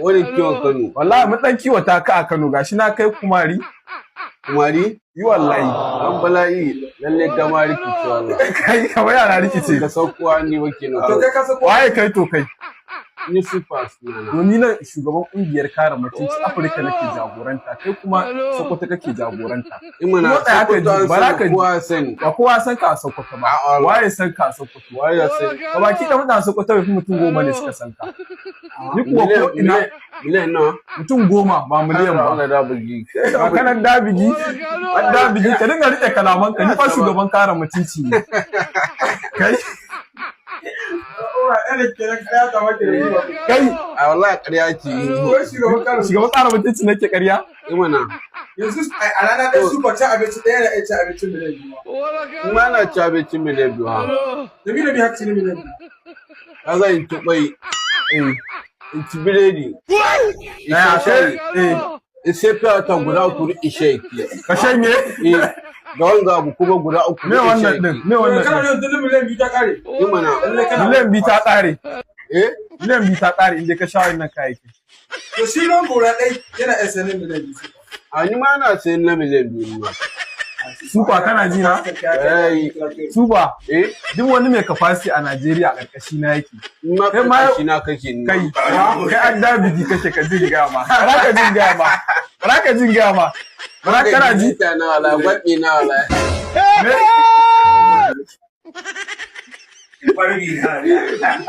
Wani kiwon Kano. Wallahi mun dan kiwata ka a Kano, gashi na kai kumari. Kumari? Yi wallahi. An bala'i, lalle gama rikici wallahi. Kai, kamar yara rikice. Ka saukowa ni ba kenan. To kai ka sako. Waye kai? To kai. Ni super sunana. To ni nan shugaban kungiyar kare mutunci Afirka nake jagoranta, kai kuma Sokoto kake jagoranta. Imana. Kuma tsaya ka ji, Sokoto an bara sani, ka ji. kowa sani. Ba kowa san ka a Sokoto ba. A'a. Waye san ka a Sokoto? Waye ya sani? Ba baki da mutanen Sokoto bai fi mutum 10 ne suka san ka. Ni kuwa ko ina Miliyan nawa? Mutum 10 ba miliyan ba. Allah da bugi. Ba kanan dabigi, an dabigi, ka dinga rike kalaman ka, ni fa shugaban kare mutunci ne. Kai, kai. A wallahi ƙarya ce. Wai shugaban kare. Shugaban kare mutunci nake ƙarya? Imana. Yanzu a rana ɗaya super ci abinci ɗaya na iya ci abincin miliyan 2. Kuma na ci abincin miliyan 2 ha. Da mi da mi haka ci na miliyan 2? Ka zan in ci kwai, in ci biredi, in sha shayi, in sai fiyata guda uku in sha ki. Ka shanye? Eh, da wanga abu kuma guda uku Me in sha wannan din? ki. Me wannan Kana din? yau duk miliyan 2 ta ƙare. Imana. Lallai kana. Miliyan 2 ta ƙare. Eh? Miliyan 2 ta ƙare inda ka sha wannan kayayyaki. To shi ruwan gora ɗai yana iya sayan miliyan 2. A ni ma na sayan na miliyan 2 ma. Super, kana ji na? Eh. Super, Eh? duk wani mai capacity a Najeriya a ƙarƙashi na yake. Ni ma Kai ma- karkashi na kake ni. Kai, kai an dabigi kake, ka jin gaya ma. Bara ka jin gaya ma. Bara ka jin gaya ma. Bara kana ji? Na wala, gwaɗi na wala. Me?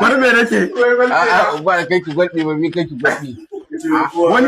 Wani me nake? A'a, ba kai ki gwaɗi ba, mi kai ki gwaɗi. Wani